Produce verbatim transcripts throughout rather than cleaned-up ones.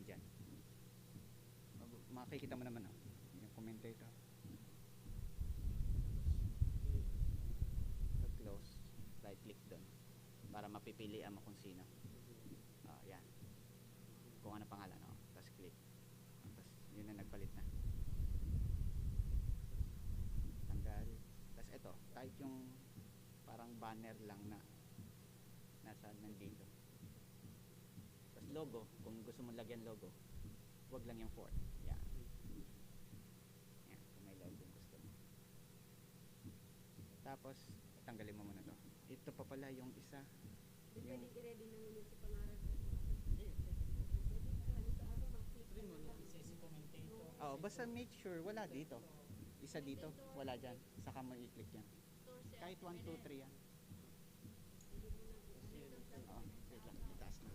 Dyan. Mag-, makikita mo naman, oh, yung commentator. Pag-close, right click doon para mapipilian mo kung sino. Oh, yan. Kung ano pangalan, oh. Tapos click. Tapos, yun na, nagpalit na. Tanggal. Tapos ito, kahit yung parang banner lang na nasa nandito. Tapos logo, kung gusto mo lagyan logo, wag lang yung four. Yan. Yan, kung may logo gusto mo. Tapos, tanggalin mo muna to. Ito pa pala yung isa. Yung pwede i-ready na ninyo si pangalan ko. Pwede na lang sa ano, mag-click na lang. Isa si commentator. Oo, basta make sure wala dito. Isa dito, wala dyan. Saka mo i-click yan. Kahit one, two, three yan. Oo, wait lang. Itaas na.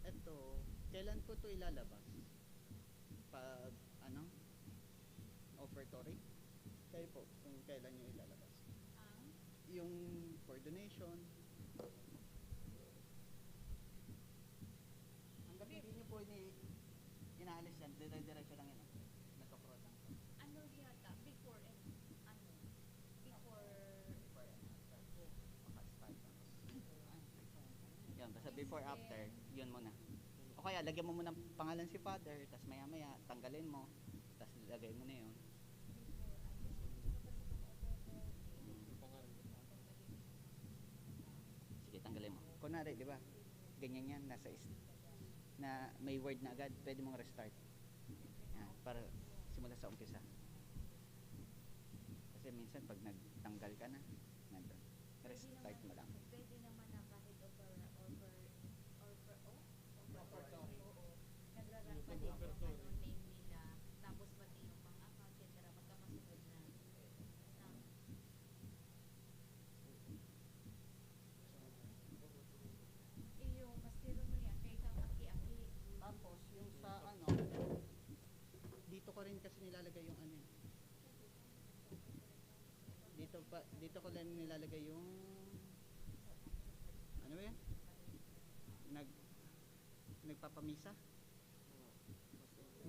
Eto, kailan po to ilalabas? Pag, ano? Offertory? Kayo po, kung kailan nyo ilalabas. Ang? Yung coordination. Hanggang hindi nyo po ini-, inaalis yan, dire-diretso lang yan, eh. Nagko-cross lang. Ano yata? Before and ano? Before. Before and after. Maka-start ako. Yan, basta before, after, yun muna. O kaya, lagyan mo muna pangalan si Father, tas maya-maya, tanggalin mo, tas lagay mo na yun. Sige, tanggalin mo. Kunwari, di ba? Ganyan yan, nasa is-, na may word na agad, pwede mong restart. Yan, para simula sa umpisa. Kasi minsan pag nagtanggal ka na, nandun. Restart mo lang. Pwede naman na kahit offer, offer, offer, oh? Offertory. Oo. Nagra-run pa din yung ano, name nila, tapos pati yung mga account, et cetera. Magkakasunod na. Na. Iyo, mas tiro mo yan kaysa ang aki-aki. Tapos, yung sa ano, dito ko rin kasi nilalagay yung ano eh. Dito pa, dito ko lang nilalagay yung, ano ba yan? Nag, nagpapamisa?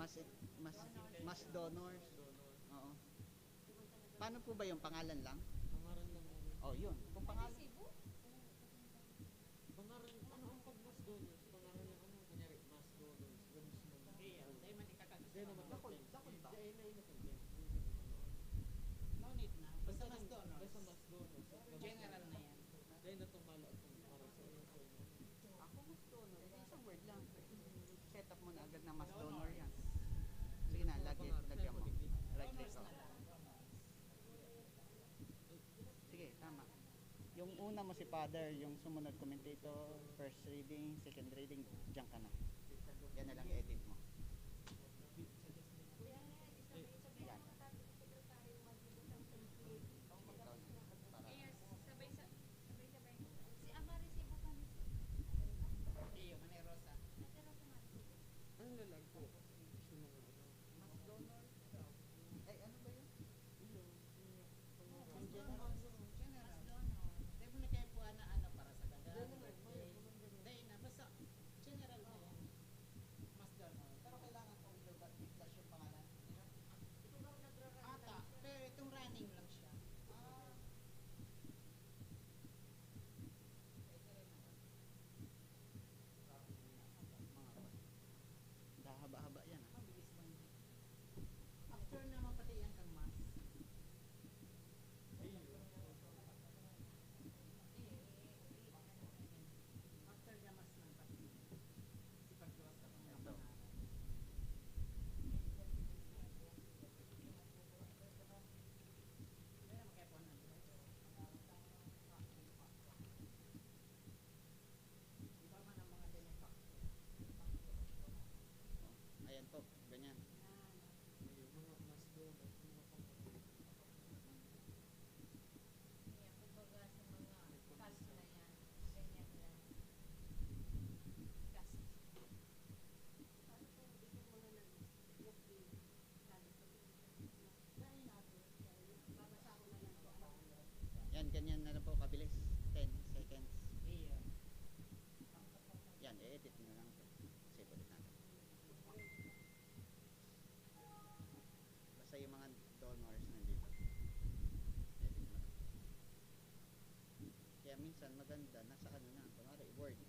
Mass, mass, mass donors. Oo. Paano po ba yung pangalan lang? Pangalan lang. Oh, yun. Kung pangalan. Pangalan, ano ang pag mass donors? Pangalan ng ano, kunyari, mass donors. Ganun sila. Kaya, dahil man ikakag-, Dahil naman Dakul, dakul ba? Dahil na yun, dakul. No need na. Basta mass donors. Basta mass donors. General na yan. Dahil natumala itong para sa iyo. Ako mas donor. Isang word lang. Set up mo na agad na mas donor yan. Sige na, lagi, lagyan mo. Right click, oh. Sige, tama. Yung una mo si Father, yung sumunod commentator, first reading, second reading, diyan ka na. Yan na lang edit mo. Yan. Ikaw na. Para Yes, sabay sa, sabay-sabay. Si Ama Resibo kami. Iyo, Manay Rosa. Manay Rosa, Manay Rosa. Ano na lang po? Gusto mo nga, ano? Mas donor. Ay, ano ba yun? Ano? Mas donor. General. Mas donor. Dahil mo na kayo po, ano, ano, para sa daga, General, birthday. May, may ganun. Dahil na, basta general na yan. Mas donor. Ganyan na lang po kabilis. Ten seconds. Yan, i-edit na lang po. Save ulit natin. Basta yung mga dull noise nandito. Edit mo lang. Kaya minsan maganda, nasa ano na, kunwari Word.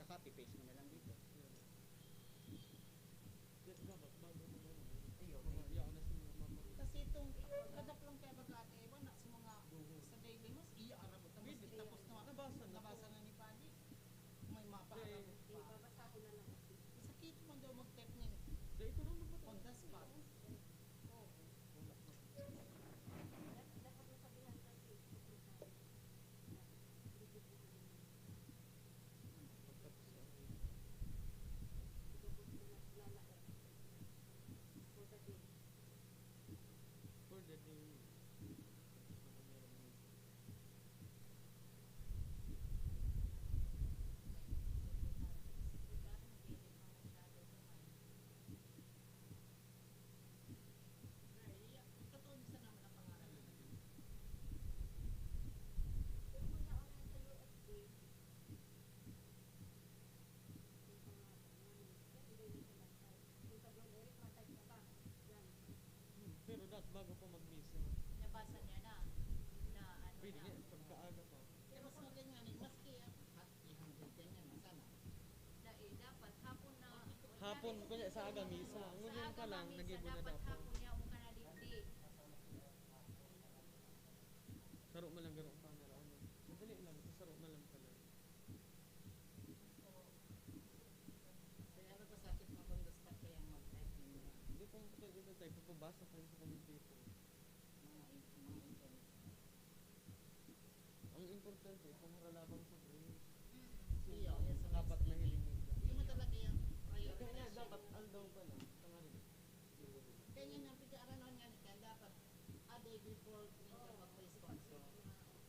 Kaka-copy paste mo na lang dito. Kasi itong kadap lang kaya baga ate, wala sa mga sa daily mo, iya arabot tapos Pwede. Tapos na Nabasa na nabasa to. Na ni Padi. May mapa Kaya arabot pa. Babasahon na lang. Sakit man daw mag-type niya. Dahil ito lang magpatapos. On the spot. Oo. Wala pa. Dapat masabihan kasi. Pero dat bago pa magmisa. Nabasa niya na, na ano Pwede na. Nga, pagkaaga pa. Pero mas maganda nga ni, maski ang hat, ihang ganyan, masama. Da, eh, dapat hapon na. Hapon, kunya sa aga misa. Ngunyan pa lang, nag-ibo na dapat. Dapat hapon niya, mo ka na digdi. Saro man lang garo ang panara, ano. Madali lang, sa saro man lang pala. Kaya ano pa sakit mo kung gusto kaya mag-type ninyo? Hindi po, hindi po type. Pagbabasa kayo sa commentator. Mga in-, mga internet. Ang importante, kung haralabang sa brain. Iyo, yan sa dapat mga mahiling. Hindi mo talaga yung prioritize Kaya siya. Dapat aldaw pa lang, tangarin. Kaya nga, pag-aaranon nga ni Ken, dapat a day before